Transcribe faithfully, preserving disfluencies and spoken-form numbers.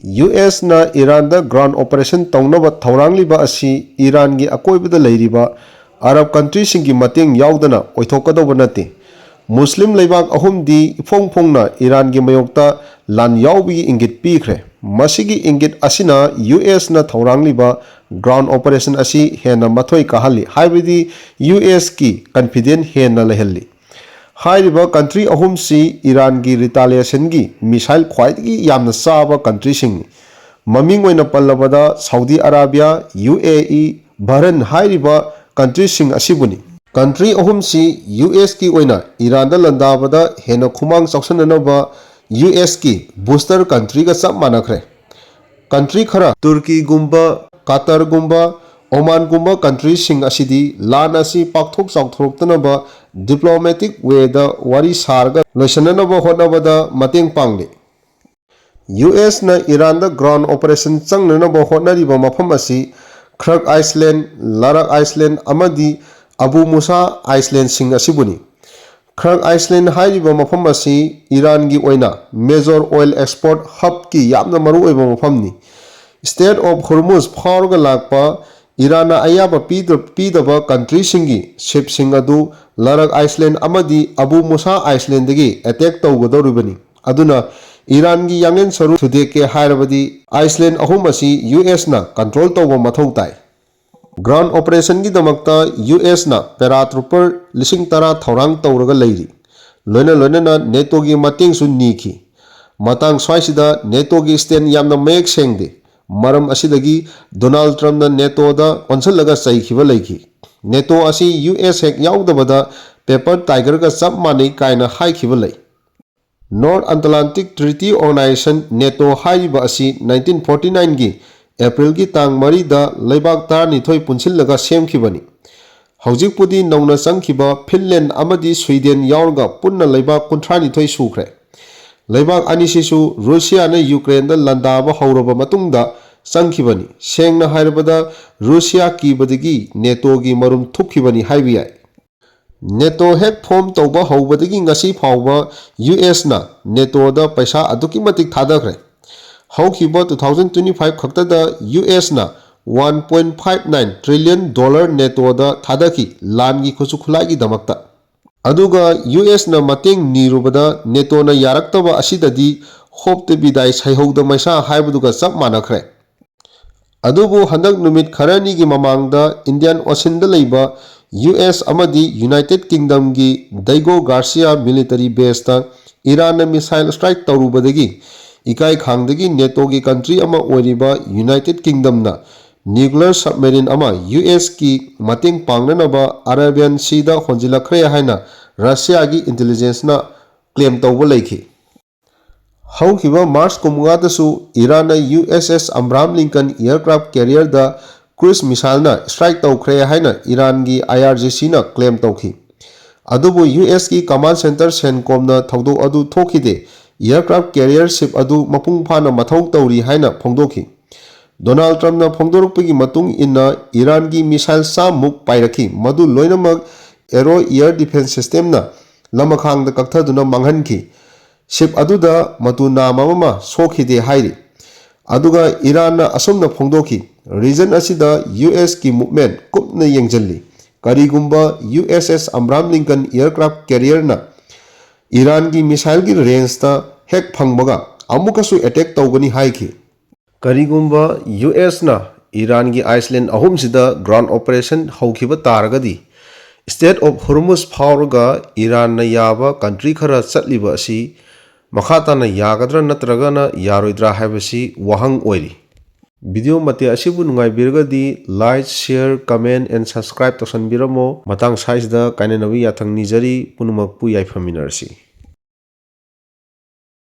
U ꯑꯦꯁꯅ ꯏꯔꯥꯟꯗ ground operation ꯇꯧꯅꯕ ꯊꯧꯔꯥꯡꯂꯤꯕ ꯑꯁꯤ ꯏꯔꯥꯟꯒꯤ ꯑꯀꯣꯏꯕꯗ ꯂꯩꯔꯤꯕ ꯑꯔꯕ countryꯁꯤꯡꯒꯤ ꯃꯇꯦꯡ ꯌꯥꯎꯗꯅ ꯑꯣꯏꯊꯣꯛꯀꯗꯧꯕ ꯅꯠꯇꯦ꯫ ꯃꯨꯁꯂꯤꯝ ꯂꯩꯕꯥꯛ ꯑꯍꯨꯝꯗꯤ ꯏꯐꯣꯡ ꯐꯣꯡꯅ ꯏꯔꯥꯟꯒꯤ ꯃꯥꯌꯣꯛꯇ ꯂꯥꯟ ꯌꯥꯎꯕꯒꯤ ꯏꯪꯒꯤꯠ ꯄꯤꯈ꯭ꯔꯦ꯫ ꯃꯁꯤꯒꯤ ꯏꯪꯒꯤꯠ ꯑꯁꯤꯅ ꯌꯨ ꯑꯦꯁꯅ ꯊꯧꯔꯥꯡꯂꯤꯕ ground operation ꯑꯁꯤ ꯍꯦꯟꯅ ꯃꯊꯣꯏ ꯀꯥꯍꯜꯂꯤ, ꯍꯥꯏꯕꯗꯤ ꯌꯨ ꯑꯦꯁꯀꯤ confidence ꯍꯦꯟꯅ ꯂꯩꯍꯜꯂꯤ꯫ ꯍꯥꯏꯔꯤꯕ country ꯑꯍꯨꯝꯁꯤ ꯏꯔꯥꯟꯒꯤ retaliationꯒꯤ missile ꯈ꯭ꯋꯥꯏꯗꯒꯤ ꯌꯥꯝꯅ ꯆꯥꯕ countryꯁꯤꯡꯅꯤ꯫ ꯃꯃꯤꯡ ꯑꯣꯏꯅ ꯄꯜꯂꯕꯗ ꯁꯥꯎꯗꯤ ꯑꯔꯥꯕꯤꯌꯥ, ꯌꯨ ꯑꯦ ꯏ, ꯕꯍꯔꯦꯟ ꯍꯥꯏꯔꯤꯕ countryꯁꯤꯡ ꯑꯁꯤꯕꯨꯅꯤ꯫ Country ꯑꯍꯨꯝꯁꯤ ꯌꯨ ꯑꯦꯁꯀꯤ ꯑꯣꯏꯅ ꯏꯔꯥꯟꯗ ꯂꯥꯟꯗꯥꯕꯗ ꯍꯦꯟꯅ ꯈꯨꯃꯥꯡ ꯆꯥꯎꯁꯤꯟꯅꯅꯕ ꯌꯨ ꯑꯦꯁꯀꯤ booster countryꯒ ꯆꯞ ꯃꯥꯟꯅꯈ꯭ꯔꯦ꯫ Country ꯈꯔ, ꯇꯨꯔꯀꯤꯒꯨꯝꯕ, ꯀꯇꯔꯒꯨꯝꯕ, ꯑꯣꯃꯥꯟꯒꯨꯝꯕ countryꯁꯤꯡ ꯑꯁꯤꯗꯤ ꯂꯥꯟ ꯑꯁꯤ ꯄꯥꯛꯊꯣꯛ ꯆꯥꯎꯊꯣꯔꯛꯇꯅꯕ diplomatic wayꯗ ꯋꯥꯔꯤ ꯁꯥꯔꯒ ꯂꯣꯏꯁꯤꯟꯅꯅꯕ ꯍꯣꯠꯅꯕꯗ ꯃꯇꯦꯡ ꯄꯥꯡꯂꯤ꯫ ꯌꯨ ꯑꯦꯁꯅ ꯏꯔꯥꯟꯗ ground operation ꯆꯪꯅꯅꯕ ꯍꯣꯠꯅꯔꯤꯕ ꯃꯐꯝ ꯑꯁꯤ ꯈ꯭ꯔꯛ Island, ꯂꯥꯔꯛ Island ꯑꯃꯗꯤ ꯑꯕꯨ ꯃꯨꯁꯥ Islandꯁꯤꯡ ꯑꯁꯤꯕꯨꯅꯤ꯫ ꯈ꯭ꯔꯛ Island ꯍꯥꯏꯔꯤꯕ ꯃꯐꯝ ꯑꯁꯤ ꯏꯔꯥꯟꯒꯤ ꯑꯣꯏꯅ major oil export hubꯀꯤ ꯌꯥꯝꯅ ꯃꯔꯨꯑꯣꯏꯕ ꯃꯐꯝꯅꯤ꯫ Strait of Hormuz ꯐꯥꯎꯔꯒ ꯂꯥꯛꯄ ꯏꯔꯥꯟꯅ ꯑꯌꯥꯕ ꯄꯤꯗ-, ꯄꯤꯗꯕ countryꯁꯤꯡꯒꯤ shipꯁꯤꯡ ꯑꯗꯨ ꯂꯥꯔꯛ Island ꯑꯃꯗꯤ ꯑꯕꯨ ꯃꯨꯁꯥ Islandꯗꯒꯤ attack ꯇꯧꯒꯗꯧꯔꯤꯕꯅꯤ꯫ ꯑꯗꯨꯅ ꯏꯔꯥꯟꯒꯤ ꯌꯥꯡꯂꯦꯟ ꯁꯔꯨ ꯊꯨꯗꯦꯛꯀꯦ ꯍꯥꯏꯔꯕꯗꯤ Island ꯑꯍꯨꯝ ꯑꯁꯤ ꯌꯨ ꯑꯦꯁꯅ control ꯇꯧꯕ ꯃꯊꯧ ꯇꯥꯏ꯫ Ground operationꯒꯤꯗꯃꯛꯇ ꯌꯨ ꯑꯦꯁꯅ paratrooper ꯂꯤꯁꯤꯡ ꯇꯔꯥ ꯊꯧꯔꯥꯡ ꯇꯧꯔꯒ ꯂꯩꯔꯤ꯫ ꯂꯣꯏꯅ ꯂꯣꯏꯅꯅ NATOꯒꯤ ꯃꯇꯦꯡꯁꯨ ꯅꯤꯈꯤ꯫ ꯃꯇꯥꯡ ꯁ꯭ꯋꯥꯏꯁꯤꯗ NATOꯒꯤ stand ꯌꯥꯝꯅ ꯃꯌꯦꯛ ꯁꯦꯡꯗꯦ꯫ ꯃꯔꯝ ꯑꯁꯤꯗꯒꯤ ꯗꯣꯅꯥꯜꯗ ꯇ꯭ꯔꯝꯞꯅ NATOꯗ ꯑꯣꯟꯁꯤꯜꯂꯒ ꯆꯩꯈꯤꯕ ꯂꯩꯈꯤ꯫ NATO ꯑꯁꯤ ꯌꯨ ꯑꯦꯁ ꯍꯦꯛ ꯌꯥꯎꯗꯕꯗ paper tigerꯒ ꯆꯞ ꯃꯥꯟꯅꯩ ꯀꯥꯏꯅ ꯍꯥꯏꯈꯤꯕ ꯂꯩ꯫ North Atlantic Treaty Organization, NATO ꯍꯥꯏꯔꯤꯕ ꯑꯁꯤ nineteen forty nineꯒꯤ Aprilꯒꯤ ꯇꯥꯡ ꯃꯔꯤꯗ ꯂꯩꯕꯥꯛ ꯇꯔꯥꯅꯤꯊꯣꯏ ꯄꯨꯟꯁꯤꯜꯂꯒ ꯁꯦꯝꯈꯤꯕꯅꯤ꯫ ꯍꯧꯖꯤꯛꯄꯨꯗꯤ ꯅꯧꯅ ꯆꯪꯈꯤꯕ Finland ꯑꯃꯗꯤ Sweden ꯌꯥꯎꯔꯒ ꯄꯨꯟꯅ ꯂꯩꯕꯥꯛ ꯀꯨꯟꯊ꯭ꯔꯥꯅꯤꯊꯣꯏ ꯁꯨꯈ꯭ꯔꯦ꯫ ꯂꯩꯕꯥꯛ ꯑꯅꯤꯁꯤꯁꯨ ꯔꯨꯁꯤꯌꯥꯅ ꯌꯨꯀ꯭ꯔꯦꯟꯗ ꯂꯥꯟꯗꯥꯕ ꯍꯧꯔꯕ ꯃꯇꯨꯡꯗ ꯆꯪꯈꯤꯕꯅꯤ꯫ ꯁꯦꯡꯅ ꯍꯥꯏꯔꯕꯗ, ꯔꯨꯁꯤꯌꯥ ꯀꯤꯕꯗꯒꯤ NATOꯒꯤ ꯃꯔꯨꯝ ꯊꯨꯞꯈꯤꯕꯅꯤ ꯍꯥꯏꯕ ꯌꯥꯏ꯫ NATO ꯍꯦꯛ form ꯇꯧꯕ ꯍꯧꯕꯗꯒꯤ ꯉꯁꯤ ꯐꯥꯎꯕ ꯌꯨ ꯑꯦꯁꯅ NATOꯗ ꯄꯩꯁꯥ ꯑꯗꯨꯛꯀꯤ ꯃꯇꯤꯛ ꯊꯥꯗꯈ꯭ꯔꯦ꯫ ꯍꯧꯈꯤꯕ two thousand twenty five ꯈꯛꯇꯗ ꯌꯨ ꯑꯦꯁꯅ one point five nine trillion dollar ꯅꯦꯇꯣꯗ ꯊꯥꯗꯈꯤ, ꯂꯥꯟꯒꯤ ꯈꯨꯠꯁꯨ ꯈꯨꯠꯂꯥꯏꯒꯤꯗꯃꯛꯇ꯫ ꯑꯗꯨꯒ ꯌꯨ ꯑꯦꯁꯅ ꯃꯇꯦꯡ ꯅꯤꯔꯨꯕꯗ ꯅꯦꯇꯣꯅ ꯌꯥꯔꯛꯇꯕ ꯑꯁꯤꯗꯗꯤ ꯍꯣꯞꯇ ꯕꯤꯗꯥꯏ ꯁꯩꯍꯧꯗ ꯃꯩꯁꯥ ꯍꯥꯏꯕꯗꯨꯒ ꯆꯞ ꯃꯥꯟꯅꯈ꯭ꯔꯦ꯫ ꯑꯗꯨꯕꯨ ꯍꯟꯗꯛ ꯅꯨꯃꯤꯠ ꯈꯔꯅꯤꯒꯤ ꯃꯃꯥꯡꯗ ꯏꯟꯗꯤꯌꯥꯟ ꯑꯣꯁꯤꯟꯗ ꯂꯩꯕ ꯌꯨ ꯑꯦꯁ ꯑꯃꯗꯤ ꯌꯨꯅꯥꯏꯇꯦꯗ ꯀꯤꯡꯗꯝꯒꯤ ꯗꯩꯒꯣ ꯒꯥꯔꯁꯤꯌꯥ ꯃꯤꯂꯤꯇꯔꯤ ꯕꯦꯁꯇ ꯏꯔꯥꯟꯅ ꯃꯤꯁꯥꯏꯜ ꯁ꯭ꯇ꯭ꯔꯥꯏꯛ ꯇꯧꯔꯨꯕꯗꯒꯤ ꯏꯀꯥꯏ ꯈꯥꯡꯗꯒꯤ ꯅꯦꯇꯣꯒꯤ ꯀꯟꯇ꯭ꯔꯤ ꯑꯃ ꯑꯣꯏꯔꯤꯕ ꯌꯨꯅꯥꯏꯇꯦꯗ ꯀꯤꯡꯗꯝꯅ ꯅ꯭ꯌꯨꯀ꯭ꯂꯤꯌꯔ ꯁꯕꯃꯦꯔꯤꯟ ꯑꯃ ꯌꯨ ꯑꯦꯁꯀꯤ ꯃꯇꯦꯡ ꯄꯥꯡꯅꯅꯕ ꯑꯔꯥꯕꯤꯌꯥꯟ ꯁꯤꯗ ꯍꯣꯟꯖꯤꯜꯂꯛꯈ꯭ꯔꯦ ꯍꯥꯏꯅ ꯔꯁꯤꯌꯥꯒꯤ ꯏꯟꯇꯦꯂꯤꯖꯦꯟꯁꯅ ꯀ꯭ꯂꯦꯝ ꯇꯧꯕ ꯂꯩꯈꯤ꯫ ꯍꯧꯈꯤꯕ ꯃꯥꯔꯆ ꯀꯨꯟꯃꯉꯥꯗꯁꯨ ꯏꯔꯥꯟꯅ ꯌꯨ ꯑꯦꯁ ꯑꯦꯁ Abraham Lincoln aircraft ꯀꯦꯔꯤꯌꯔꯗ Cruise ꯃꯤꯁꯥꯏꯜꯅ strike ꯇꯧꯈ꯭ꯔꯦ ꯍꯥꯏꯅ ꯏꯔꯥꯟꯒꯤ ꯑꯥꯏ ꯑꯥꯔ ꯖꯤ ꯁꯤꯅ ꯀ꯭ꯂꯦꯝ ꯇꯧꯈꯤ꯫ ꯑꯗꯨꯕꯨ ꯌꯨ ꯑꯦꯁꯀꯤ ꯀꯃꯥꯟ ꯁꯦꯟꯇꯔ ꯁꯦꯟꯀꯣꯝꯅ ꯊꯧꯗꯣꯛ ꯑꯗꯨ ꯊꯣꯛꯈꯤꯗꯦ꯫ ꯑꯦꯌꯔꯀ꯭ꯔꯥꯐ ꯀꯦꯔꯤꯌꯔ ꯁꯤꯞ ꯑꯗꯨ ꯃꯄꯨꯡ ꯐꯥꯅ ꯃꯊꯧ ꯇꯧꯔꯤ ꯍꯥꯏꯅ ꯐꯣꯡꯗꯣꯛꯈꯤ꯫ ꯗꯣꯅꯥꯜꯗ ꯇ꯭ꯔꯝꯞꯅ ꯐꯣꯡꯗꯣꯔꯛꯄꯒꯤ ꯃꯇꯨꯡ ꯏꯟꯅ ꯏꯔꯥꯟꯒꯤ ꯃꯤꯁꯥꯏꯜ ꯆꯥꯝꯃꯨꯛ ꯄꯥꯏꯔꯛꯈꯤ, ꯃꯗꯨ ꯂꯣꯏꯅꯃꯛ ꯑꯦꯔꯣ ꯑꯦꯌꯔ ꯗꯤꯐꯦꯟꯁ ꯁꯤꯁꯇꯦꯝꯅ ꯂꯃꯈꯥꯡꯗ ꯀꯛꯊꯗꯨꯅ ꯃꯥꯡꯍꯟꯈꯤ꯫ ꯁꯤꯞ ꯑꯗꯨꯗ ꯃꯇꯨ ꯅꯥꯝꯃ ꯑꯃ ꯁꯣꯛꯈꯤꯗꯦ ꯍꯥꯏꯔꯤ꯫ ꯑꯗꯨꯒ ꯏꯔꯥꯟꯅ ꯑꯁꯨꯝꯅ ꯐꯣꯡꯗꯣꯛꯈꯤ, ꯔꯤꯖꯟ ꯑꯁꯤꯗ ꯌꯨ ꯑꯦꯁꯀꯤ ꯃꯨꯚꯃꯦꯟꯠ ꯀꯨꯞꯅ ꯌꯦꯡꯁꯤꯜꯂꯤ꯫ ꯀꯔꯤꯒꯨꯝꯕ ꯌꯨ ꯑꯦꯁ ꯑꯦꯁ ꯑꯕ꯭ꯔꯥꯍꯝ ꯂꯤꯡꯀꯟ ꯑꯦꯌꯔꯀ꯭ꯔꯥꯐ ꯀꯦꯔꯤꯌꯔꯅ ꯏꯔꯥꯟꯒꯤ ꯃꯤꯁꯥꯏꯜꯒꯤ ꯔꯦꯟꯖꯇ ꯍꯦꯛ ꯐꯪꯕꯒ ꯑꯃꯨꯛꯀꯁꯨ ꯑꯦꯇꯦꯛ ꯇꯧꯒꯅꯤ ꯍꯥꯏꯈꯤ꯫ ꯀꯔꯤꯒꯨꯝꯕ ꯌꯨ ꯑꯦꯁꯅ ꯏꯔꯥꯟꯒꯤ ꯑꯥꯏꯁꯂꯦꯟ ꯑꯍꯨꯝꯁꯤꯗ ꯒ꯭ꯔꯥꯎꯟ ꯑꯣꯄꯔꯦꯁꯟ ꯍꯧꯈꯤꯕ ꯇꯥꯔꯒꯗꯤ, ꯁ꯭ꯇ꯭ꯔꯦꯠ ꯑꯣꯐ ꯍꯣꯔꯃꯨꯖ ꯐꯥꯎꯔꯒ ꯏꯔꯥꯟꯅ ꯌꯥꯕ ꯀꯟꯇ꯭ꯔꯤ ꯈꯔ ꯆꯠꯂꯤꯕ ꯑꯁꯤ ꯃꯈꯥ ꯇꯥꯅ ꯌꯥꯒꯗ꯭ꯔꯥ ꯅꯠꯇ꯭ꯔꯒꯅ ꯌꯥꯔꯣꯏꯗ꯭ꯔꯥ ꯍꯥꯏꯕꯁꯤ ꯋꯥꯍꯪ ꯑꯣꯏꯔꯤ꯫ ꯚꯤꯗꯤꯑꯣ ꯃꯇꯦꯛ ꯑꯁꯤꯕꯨ ꯅꯨꯡꯉꯥꯏꯕꯤꯔꯒꯗꯤ like, share, comment and subscribe ꯇꯧꯁꯟꯕꯤꯔꯝꯃꯣ꯫ ꯃꯇꯥꯡ ꯁ꯭ꯋꯥꯏꯁꯤꯗ ꯀꯥꯏꯅꯅꯕ ꯌꯥꯊꯪ ꯅꯤꯖꯔꯤ꯫ ꯄꯨꯝꯅꯃꯛꯄꯨ ꯌꯥꯏꯐꯃꯤꯟꯅꯔꯁꯤ꯫